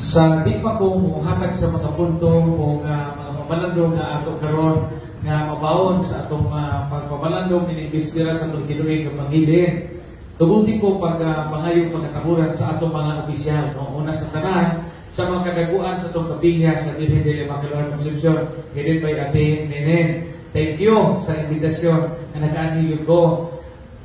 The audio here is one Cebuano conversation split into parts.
Sa di pa ko mohatag sa mga punto o nga mga pamalandong nga ato karon nga mabaon sa atong pagpamalandong ining bispira sa atong tinuig nga pangilin. Tuguti ko pag pangayo pagkatahuran sa atong mga opisyal, no? Una sa tanan, sa mga kadaguan sa atong kapilya sa Virgen de la Immaculada Concepcion, headed by Ate Nenen. Thank you sa imbitasyon nga nakaanhi ko.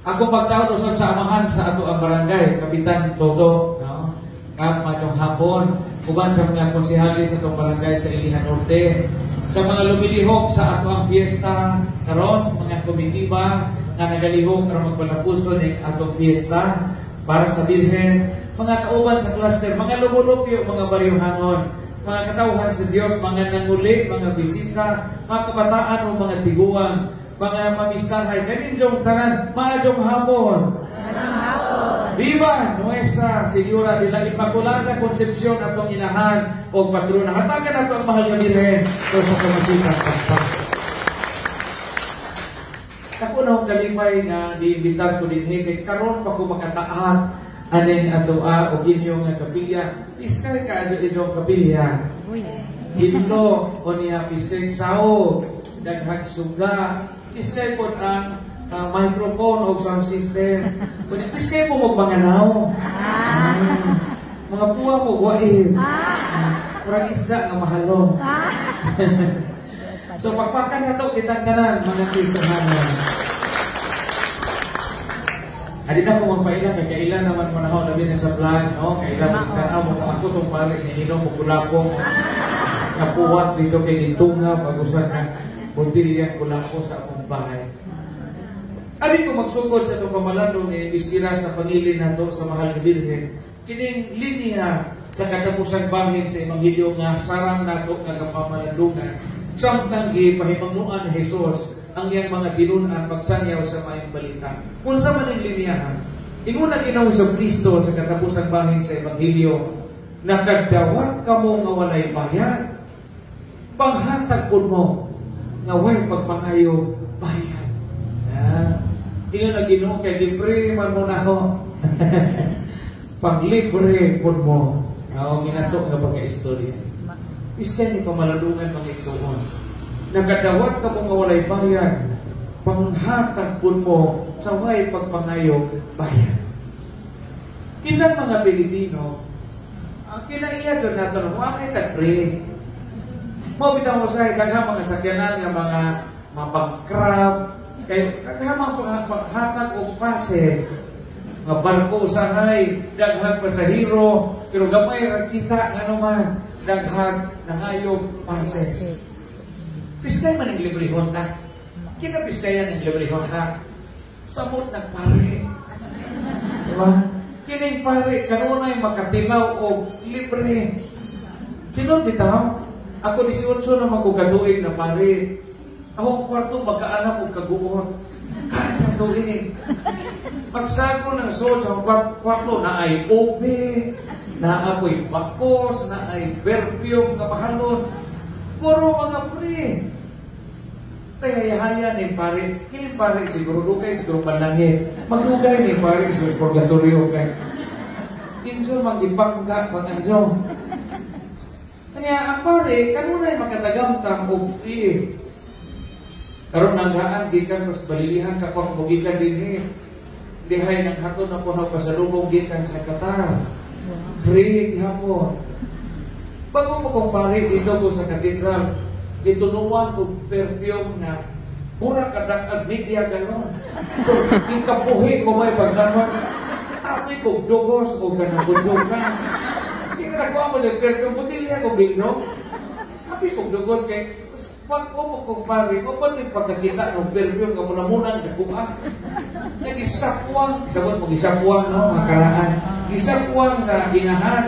Ako pagtawag usab sa amahan sa ato ang barangay, Kapitan Toto, no? Kap, maayong hapon, uban sa mga konsehales sa atong barangay sa Ilihan Norte, sa mga lumilihok sa ato ang piyesta karon, mga komitiba nga nagalihok aron magpalapuso ning atong piyesta para sa Birhen, mga kauban sa cluster, mga lumulupyo, mga baryuhanon, mga katawhan sa Dios, mga nanguli, mga bisita, mga kabataan o mga tiguang, mga mamistahay, kaninyong tanan, maayong hapon. Viva Nuestra Señora de la Inmaculada Concepcion, atong inahan o patrona. Hatagan nato ang mahal nga Birhen so sa kamasitang pagpa. Ako na akong kalipay nga giimbitar ko dinhi kay karon pa ko makataat aning atoa og inyong nga kapilya. Piskay ka inyong kapilya. Hinlo o niya, piskay saog, daghang suga, piskay pod ang microphone o sound system. Kunya piskay mo magmanganaw. Mga puwa mo guwain. Murag isda nga mahalong. So pagpakan na to kitang tanan mga Kristohanon. Adi na ko magpaila kay kailan naman panahon labi na sa vlog, no? Kailan man tanaw mo ako tong pare nga inom mo kulapo. Napuwat dito kay gitunga pag usa ka botilya kulapo sa akong bahay. Adi ko magsugod sa itong pamalandong ni bispira sa pangilin nato sa mahal nga Birhen. Kining linya sa katapusang bahin sa Ebanghelyo nga sarang nato nga kapamalandungan. Samtang gipahimangnoan ni Jesus ang iyang mga tinun-an pagsangyaw sa maayong balita. Unsa man ang linyahan? Ingon ang Ginoong Kristo sa katapusang bahin sa Ebanghelyo, "Nakadawat kamo nga walay bayad. Panghatag pud mo nga way pagpangayo bayad." Ah, ingon ang Ginoo kay libre man mo nako. Panglibre pud mo. Mao ginato nga pagka-istorya. Bisan ni pamalalungan, mga igsuon. "Nakadawat ka mo nga walay bayad, panghatag pud mo sa way pagpangayo bayad." Kitang mga Pilipino, ang kinaiya jud nato no, wa kay tag free. Mao bitaw mo sa daghang mga sakyanan nga mga mapang-crab, kay daghang mga panghatag og passes nga barko usahay, daghang pasahero, pero gamay ra kita ngano man daghang nangayog passes. Piskay man ang librehon ta. Kita piskayan ang librehon ta. Samot nagpare. Diba? Kining pare kanunay makatilaw og libre. Tinuod bitaw, ako 18 na magugatuig na pare. Akong kwarto magkaanak og kaguot. Kada tuig. Pagsago ng suod sa akong kwarto na ay ube, na ako'y bakos, na ay perfume nga mahalon. Puro mga free. Kaya haya ni pare, kini pare siguro dugay siguro panlangit. Magdugay ni pare siguro purgatorio kay. Injo magipangga pag-anjo. Kanya ang pare kanunay makatagamtam og free. Karon nanggaan gikan mas balilihan sa akong mugikan dinhi. Dihay nang haton na po pasalubong gikan sa Qatar. Free gihapon. Bago mo kong pare dito ko sa katedral, gitunuan ko perfume nga mura kadak media galon. So, gikapuhi ko may pagdamot. Amoy ko dugos o kanang budyokan. Di ka nakuha mo ng perfume, botilya ko bigno. Happy ko dugos kay pag mo kong pare, mo pa din pagkakita ng perfume nga muna-muna ang dakuha. Nga gisapwang, sabot mo gisapwang, no, mga karaan. Gisapwang sa inahan.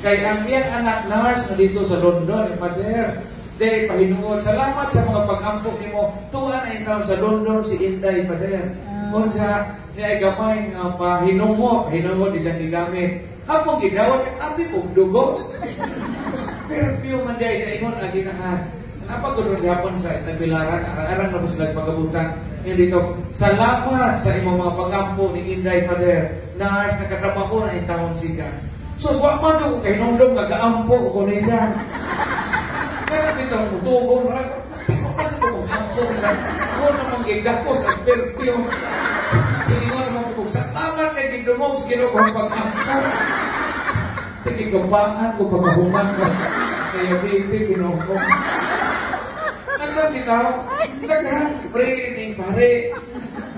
Kay ang iyang anak nurse na dito sa London, eh, Father, de pahinuot, salamat sa mga pag-ampo nimo. Tuwa na in sa London si Inday, Father. Unsa niya ay gamay nga pahinungmo, pahinungmo di siya gigamit. Hapong gidawat, abi kog dugos. Perfume man di ay ingon ang ginahan. Napa gud gihapon sa Tagbilaran, arang-arang na po sila pagabutan. Nga dito, salamat sa imong mga pagampo ni Inday, Father. Nurse, nakatrabaho na in taon siya. So, wa man ko kay nundong nga gaampo ko niya. Kaya dito ang mutugon, ko ampo sa ako namang gigakos ang perfume. Siningon naman ko, salamat kay gidumog sa Ginoo kong pag-ampo. Sige, kapaan ko, pamahuman ko. Kaya bibi, Ginoo ko. Hanggang bitaw, daghan pre ning pare.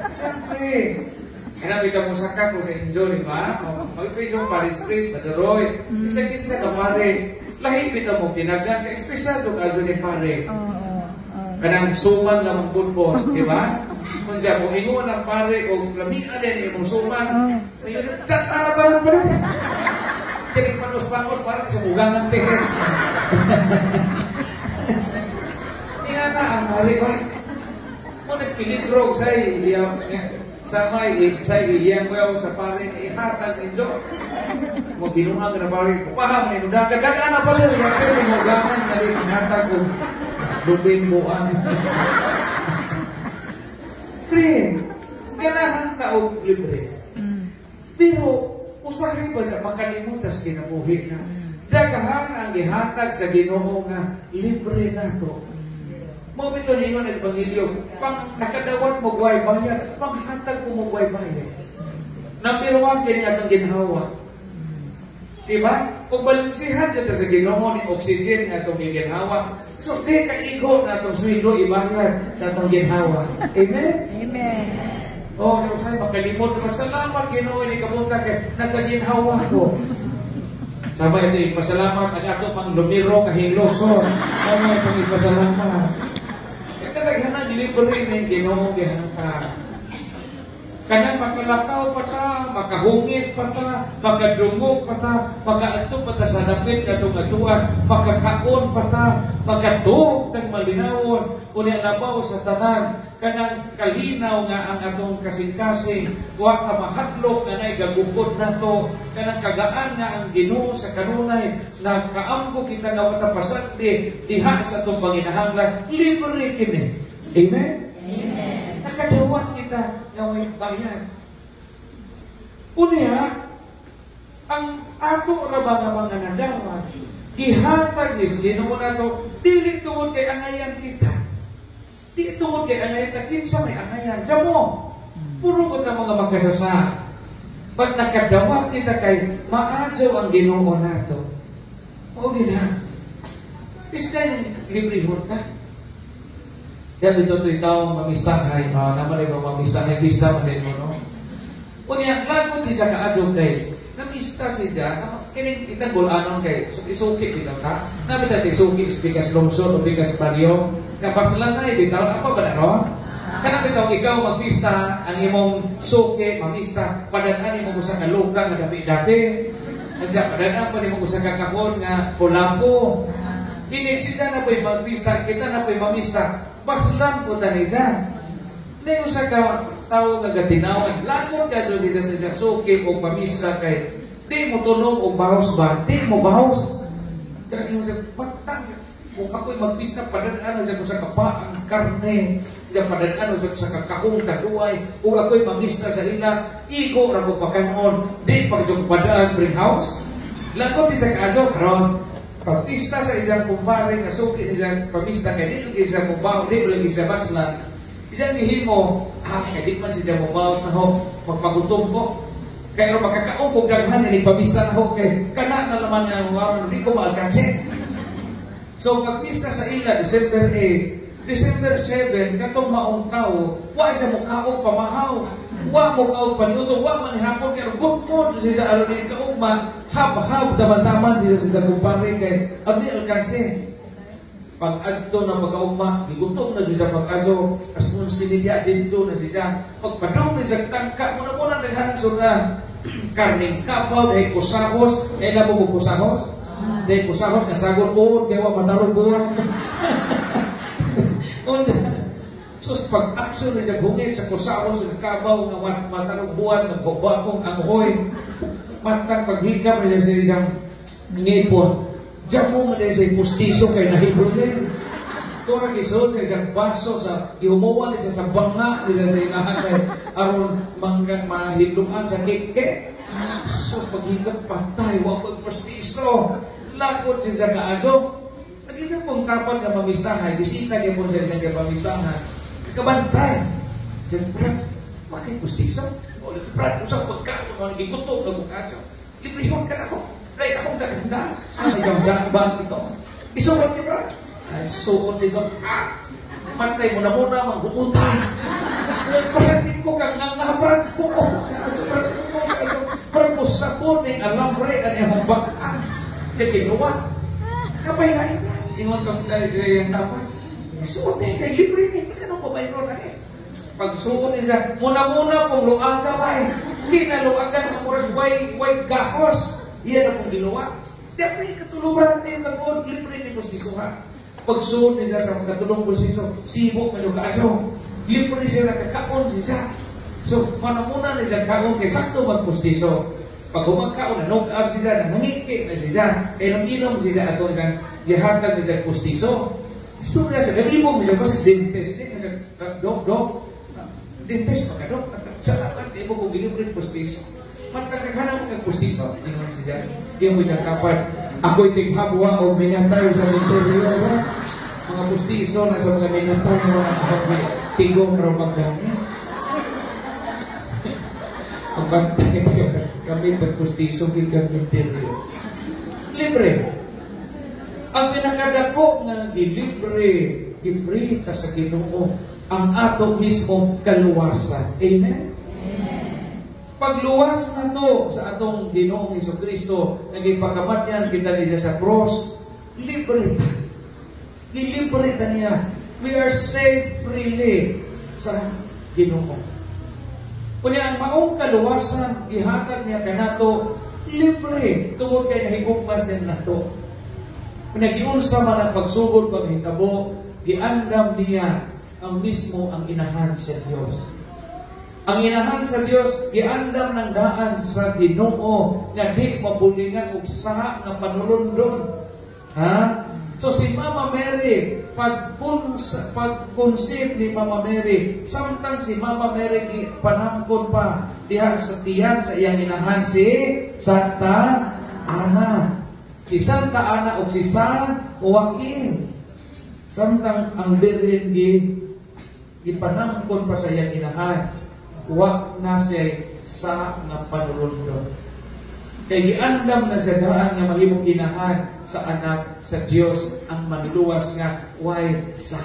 Daghan pre. Kaya bitaw mo saka ko sa enjoy, di ba? Magpidyo paris pres, madaroy. Isa kinsa ka pare. Lahi bitaw mo kinagan, kay espesyal do kadto ni pare. Kanang suman lamang pudpod, di ba? Kung siya, kung ingon ang pare, o lamian din imong suman, ayun, tatara pa rin. Kaya panos-panos, parang sa bugangan tiket. Niya na ang pare ba? Mo nagpiligro sa sa may sa iyang ko sa pare ihatag ninyo. Mo binuang na pare, paham ni dagan dagan na pala kaya mo gaman kali hatag og lubing buang. Pre, ganahan ta og libre. Pero usahay ba sa makalimot sa kinabuhi na daghan ang gihatag sa Ginoo nga libre nato. Mao bitaw ningon ang ebanghelyo, pang nakadawat mo way bayad, panghatag mo way bayad. Number 1 kini atong ginhawa. Diba? Kung balansihan kita sa Ginoo ni oxygen nga atong giginhawa, so di kaigo na atong sweldo ibayad sa atong ginhawa. Amen? Amen. Oh, di usay makalimot naman, salamat Ginoo ni kabunta kay nakaginhawa ko. Sama ito ipasalamat ang ato pang lumiro kahingloso. Sama itong ipasalamat. Kaya daghanang libre ni Ginoo gihatag. Kanang makalakaw pa ta, makahungit pa ta, makadungog pa ta, makaadto pa ta sa dapit katong atuan, makakaon pa ta, makatuog tag malinawon, unya labaw sa tanan, kanang kalinaw nga ang atong kasing-kasing, wa ta mahadlok nga nay gagukod nato, kanang kagaan nga ang Ginoo sa kanunay, nakaamgo kita nga wa ta pasagdi diha sa atong panginahanglan, libre kini. Amen? Amen. Nakadawat kita nga way bayad. Unya, ang ato ra ba nga mga nadawat, gihatag ni Ginoo nato, dili tungod kay angayan kita. Di tungod kay angayan ta, kinsa may angayan? Jamo, puro ko ta mga magkasasa. Pag nakadawat kita kay maadyaw ang Ginoo nato. O gina. Iska librehon ta. Kaya dito ito'y taong mamistahay, naman ay mamistahay, pista man din mo, no? Unya, lagot siya kaadyo kay, namista siya, kining itagol anon kay, isuki bitaw ta, namin dati isuki, bigas lungsod o bigas baryo, kapaslan na, bitaw, ako ba na, no? Kanang bitaw, ikaw magpista, ang imong suki, mamista, padanan mo usa ka luka nga dapi-dapi, nandiyan, padanan pa nimo usa ka kahon nga kulapo. Ini sila na po'y magpista, kita na po'y mamista, baslan po tanisa. Hindi usa ka tao nga gatinawan, lagot ka doon siya sa suki o pamista kay di mo tunog o bahos ba? Di mo bahos. Kaya yung siya, batang, kung ako'y magpista, padanan siya ko sa kapaang karne, siya padanan siya ko sa kakahong kaduay, kung ako'y mamista sa ila, igo ra ko pakanon, di pa ko padaan bring house. Lagot siya kaadyo, karon pagpista sa isang kumpare, kasuki isang pamista, kay di lagi siya mubaw, di lagi siya basla. Isang gihimo, kay di man siya mubaw na ho, magpagutom ko. Kaya makakaon kong daghan, ni pamista na ho, kay kana na naman nga ang di ko maalkansi. So, pagpista sa ila, December 8, December 7, katong maong tao, wa siya mukaog pamahaw, wa mukaog panuto, wa man hapon, kaya gutmon siya sa aron ni kaugma, hab-hab, taman-taman siya sa kumpare kay abdi alkansi. Pag-adto na pagkaugma, gigutom na siya pag-aso, asmun sinilya dito na siya, pagpadong na siya tangka, muna-muna naghanang surga, karning kapaw, dahil kusahos, dahil na po kusahos, dahil kusahos, nasagol po, kaya wa matarong buwan. Unta, sus pag-action na siya hungit sa kusahos, sa kabaw, nga matarong buwan, naghubakong anghoy, matang paghikap na siya sa isang ngipon. Diyan mo man siya pustiso kay nahibulin. Ito na gisod sa isang baso, sa gihumuwan siya sa banga, siya sa inahan kay aron manggang mahidluan sa kike. So, paghikot patay, wa ko'y pustiso. Lakot siya kaayo. Naging pong kapat nga mamistahan, bisita niya po siya sa pamistahan. Kabantay. Siya, "Brad, bakit pustiso?" O, "Brad, usang pagkaon, mga gigutom na kaayo. Librehon ka na ako. Dahil akong daganda. Ano yung bag ito? Isuot ni Brad." Ay, suot dito. Ah, pantay mo na muna, mangguutan. Nagpahatid ko kang nga, Brad, ko. Brad, Brad, mo sabon ni alambre, ang iyong bagaan. Kaya ginawa. Kapay na yun. Ingon kang yung dapat. Suot eh, kay libre ni. Kanong babayron na eh. Pagsuot niya, muna-muna pong luaga bay. Kinaluagan ang murag way gahos. Iyan akong giluwa. Di ako ikatuluran ni kag libre ni pustisuha. Pagsuot niya sa katulong pustiso, sibo man yung kaaso. Libre siya nakakaon siya. So, manamuna niya kaon kay sakto magpustiso. Pag humagkaon, na knock out siya, nangangiki na siya, kay nang inom siya ato siyang gihatag niya pustiso. Istorya siya, nalibog niya kasi dentist din, siya, "Dok, dok, dentist pa ka, dok, salamat, di mo kong gilibre pustiso. Matagaghanap mo kag pustiso," ingon siya. Yung mo siyang kapat, "Ako'y tighabwa o minatay sa minteryo ba?" Mga pustiso na sa mga minatay, mga may tigong raw maggamit. Pagbantay kami pagpustiso gikan minteryo. Libre. Ang pinakadako nga gilibre, gi-free ka sa Ginoo ang ato mismo kaluwasan. Amen? Pagluwas na to sa atong Ginoong Hesus Kristo, nagipakamatyan kita niya sa cross, libre ta. Gilibre ta niya. We are saved freely sa Ginoo. Kunya ang maong kaluwasan gihatag niya kanato libre tungod kay nahigugma siya nato. Kunya giunsa man ang pagsugod paghitabo, giandam niya ang mismo ang inahan sa Dios. Ang inahan sa Dios giandam ng daan sa Ginoo nga di mabulingan og saha nga panulundon. Ha? So si Mama Mary, pag-conceive ni Mama Mary, samtang si Mama Mary gi panangkon pa diha sa tiyan sa iyang inahan si Santa Ana. Si Santa Ana ug si San Joaquin. Samtang ang Birhen gi gipanangkon pa sa iyang inahan, wa na siya sa nga panulundon. Kay giandam na sa daan nga mahimong inahan sa anak sa Dios ang manluwas nga way sa.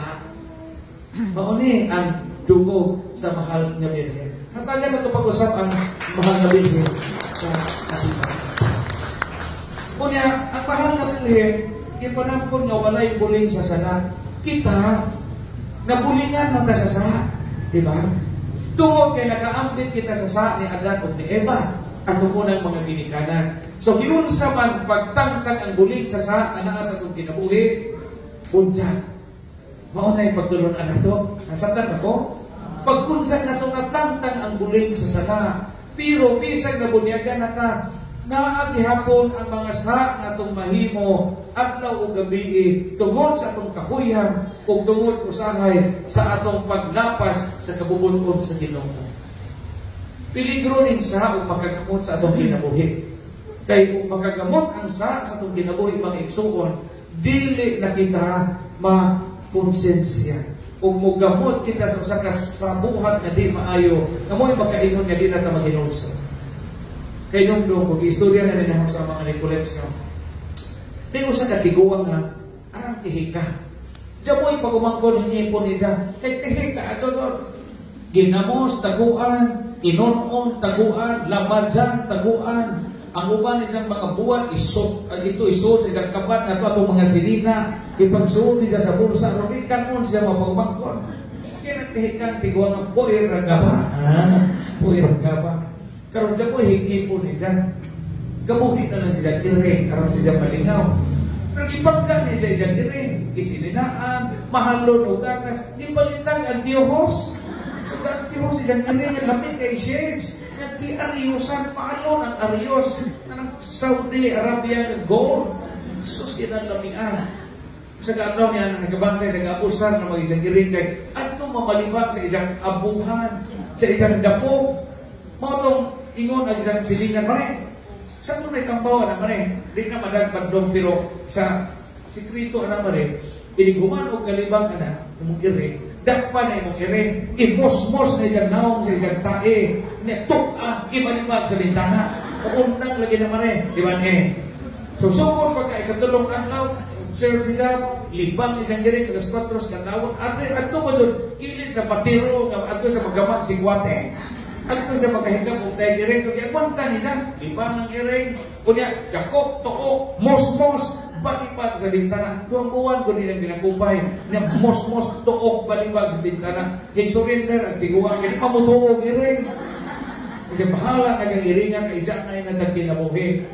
Mao ni ang dugo sa mahal nga Birhen. Hatagan na ito pag-usap ang mahal nga Birhen sa kasipan. Kunya, ang mahal nga Birhen, gipanangkon nga walay buling sa sala. Kita, nabulingan man ta sa sala. Di ba? Tungod kay nakaambit kita sa sa ni Adan ug ni Eva, ato munang mga ginikanan. So giunsa man pagtangtang ang bulig sa sa nga naa sa atong kinabuhi, bunyag. Mao na pagtulon-an nato. Nasabtan ba ko? Pagbunyag nato natangtang ang bulig sa sala. Pero bisag nabunyagan na ta, naa gihapon ang mga sa nga atong mahimo adlaw ug gabi tungod sa atong kahuyang ug tungod usahay sa atong paglapas sa kabubut-on sa Ginoo. Peligro rin sa ug makagamot sa atong kinabuhi. Kay kung makagamot ang sa atong kinabuhi, mga igsuon, dili na kita makonsensya. Ug mogamot kita sa usa ka sabuhat nga di maayo, nga mo'y makaingon nga di na ta maghinulsol. Kay nung kung istorya na nila sa mga recollection, di usa ka tiguang nga arang tihika. Diyan mo'y pag-umangkon hinipon niya. Kay tihika, ato ginamos, taguan, inunon, taguan, labadyan, taguan. Ang uban niyang mga buwan, isot, ito isot sa isang kabat, na ito atong mga silina, ipagsuot niya sa bulsa, aron di kanon siya mapagumangkon. Kaya nagtihikan, tiguang ang puir ang gaba. Ah, puir ang gaba. Karon siya po, hingi po niya. Gamuhin na lang siya dire, karon siya malingaw. Pero ipagka niya siya isang dire, isilinaan, mahalon o gatas, ipalitang ang Diyos. So, ang Diyos siyang dire, lamig kay shades. Nagdi aryosan, paalon ang aryos. Anong Saudi Arabia gold. Sus, kinalamian. Sa kaadlaw niya, nagabantay sa kaabusan na mag-isang giring kay ato mamalibak sa isang abuhan, sa isang dapog. Mao tong Ingon ang isang silingan, "Mare, sa mo may tambaw na mare, di na madagpadlong," pero sa sikreto ana mare, inig human og kalibang ana, imong iri, dakpa na imong iri, imosmos na iyang naong sa iyang tae, ni tuk-a, ibalibag sa bintana. Undang lagi na mare, di ba eh? So sugod pagka ikatulong adlaw, observe siya, libang isang diri, alas 4 sa kadlawon, adto ba doon, kilid sa patiro, adto sa magaman si Guate. Adto sa makahigap og tayo diri, so giagwanta ni siya, libang ng iring, kunya, dakop, tuok, mosmos, balibag sa bintana. 2 buwan ko nilang ginakupay, niya mosmos, tuok, balibag sa bintana. Kay surrender ang tiguang, kaya mamutuog iring. Kasi bahala na kang iringa, kay isa na yung natag kinabuhi.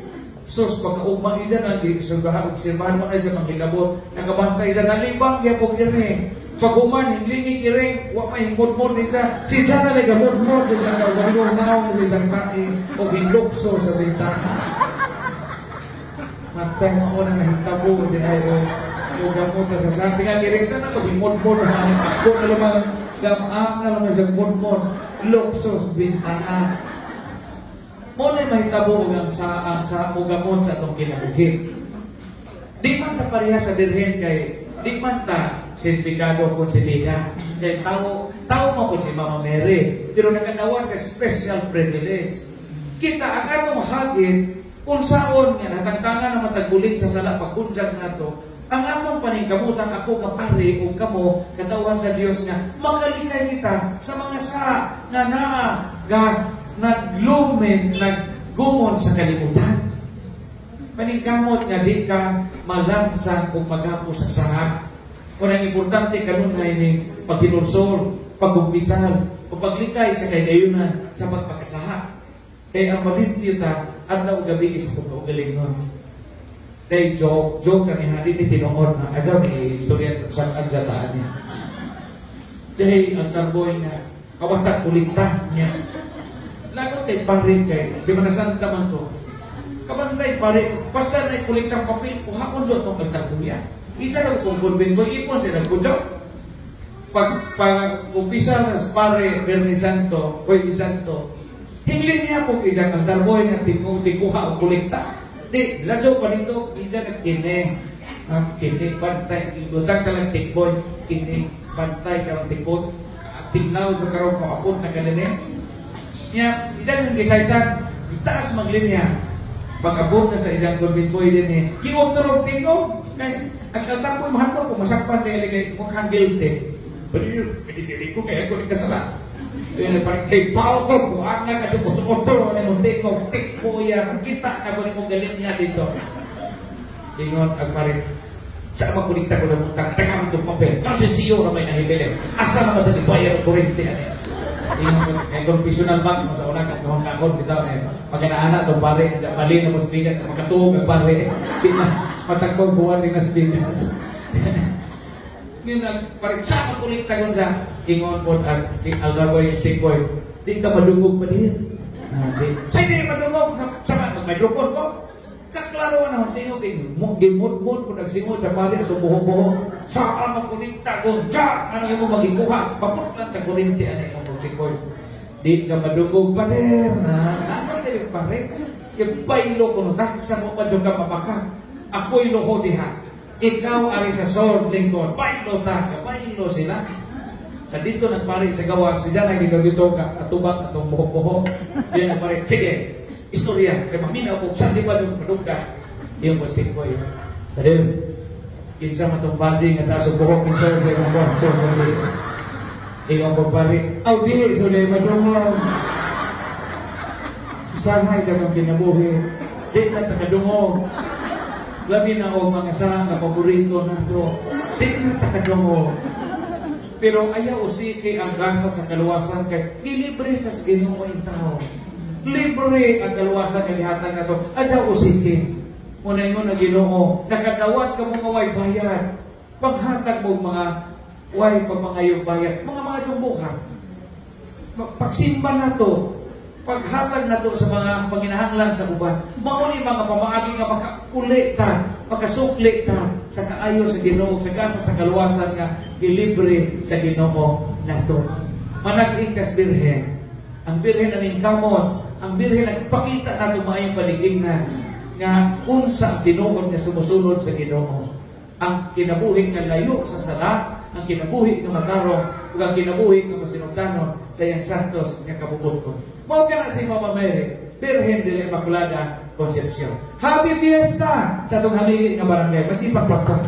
Sus, pagkaugma ija na, di sugaha, obserbahan mo na siya manghilabot. Nakabantay siya, nalibang gyapon iri. Pag-uman, hinglingig iring, wa may himod-mod ni siya. Si siya na nagamod-mod, siya na kaugalingong naong sa isang tae, o hinlukso sa bintana. Matay mo na nahitabo, di ay, o gamot na sa sa. Tingnan, iring sana ito, himod-mod, ako na lamang, gamang na lamang sa mod-mod, lukso sa bintana. Mo na mahitabo ang sa ugamon sa atong kinabuhi. Di man ta pareha sa birhen kay di man ta sertifikado kung si Lina. Kay tao tao mo kung si Mama Mary, pero nakadawat sa special privilege. Kita ang atong hagit unsaon nga natagtangan na matagbulig sa sala pagkunjag nato. Ang atong paningkamutan, ako nga pare ug kamo katawhan sa Dios, nga makalikay kita sa mga sa nga naa ga naglumen, naggumon sa kalibutan. Paningkamot nga di ka malansang o magapo sa sanga. Kung ang importante kanunay ni paghinulsol, pagumpisal, o paglikay sa kaygayunan sa pagpakasaha. Kaya ang malimpyo ta, adlaw gabi sa itong kaugalingon. Dahil joke, joke kami ha, di ni tinuod na, adyaw ni istorya sa agdataan niya. Dahil ang tarboy nga, kawata kulikta niya. Lagot kay pare kay, si Santa man to. Kabantay pare, basta na kuliktang papel, kuhaon jud itong kagtaguya. Ita na kung convent ko, ipon sila kudyo. Pag umpisa na sa pare, Bernie Santo, Jueves Santo, hinglin niya kung isang ang tarboy nga tikuha ang kulikta. Di, ladyo pa dito, isa na kini. Ang kini, bantay, ibutang ka lang tikboy, kini, bantay ka lang tikboy. Tinglaw sa karong paapot na kanini. Niya, isang ang gisaitan, itaas maglinya. Pag-abot na sa isang convent boy din eh, kiwag turog tingog. Kay, ang altar ko, mahal ko, kung masakpan kay kay mukhang guilty. Pero yun, pinisirin ko, kaya ko rin kasala. Yun, parang kay Paul ko, buang nga kasi utro-utro, ano yung tingog, tikbo yan, kita na ko rin mong galing niya dito. Ingon, ang pare, sa magkulikta ko ng utang, nagamit itong papel, kasi siyo na may nahibili. Asa naman ito bayar ang kurente? Ano? Ingon, kay confessional box mo sa una, kung kakon, bitaw, eh, pagkanaana, itong pare, mali na mo sa bigas, makatuog ang pare, di na, matagpong buwan din na sa bigas. Ngayon, pare, sa magkulikta ko sa, ingon po, ang alragoy, stick boy, di ka madungog pa din. Di, sa hindi madungog, sa mag-microphone ko, kaklaro na, tingog, tingog, gimod-mod, kung nagsingo, sa pare, ito buho-buho, sa magkulikta ko, siya, ano yung magikuha, paputlan ka kurinti, ano yung magtikoy. Di ka madungog pa din, ano kayo pare, yung baylo ko, naksa mo pa dyan ka mapaka, ako'y luho diha, ikaw ari sa sword lingkod, baylo ta, baylo sila. Sa dito nagpare sa gawas, sila nagdito dito ka atubang atong buhok-buhok. Diyan nagpare, sige, istorya, kay maminaw ko, saan di ba yung madugka? Yung posting ko yun. Dahil, kinsa man tong baji nga taas og buhok, kinsa sa imong kwarto. Ikaw po pare, aw di, so di madungog. Isahay sa akong kinabuhi, di na takadungog. Labi na og mga sa nga paborito nato, di na takadungog. Pero ayaw usiki ang gasa sa kaluwasan kay gilibre tas Ginoo ang tao. Libre ang kaluwasan nga gihatag nato. Ayaw usiki. Muna ingon ang Ginoo, nakadawat ka mo nga way bayad. Paghatag mo mga way pagmangayong bayad, mga jumbuha. Pagsimba nato, paghatag nato sa mga panginahanglan sa uban. Mao ni mga pamaagi nga makauli ta, makasukli ta sa kaayo sa Ginoo, sa gasa sa kaluwasan nga gilibre sa Ginoo nato. Manag-ing kas birhen. Ang birhen aning kamot, Ang Birhen nagpakita nato maayong palig-ingnan nga unsa ang tinuod nga sumusunod sa Ginoo. Ang kinabuhi nga layo sa sala, ang kinabuhi nga matarong, ug ang kinabuhi nga masinugdanon sa iyang santos nga kabubut-on. Mao kana si Mama Mary, Birhen de la Immaculada Concepcion. Happy Fiesta sa atong haligi nga barangay. Masipag pakpak.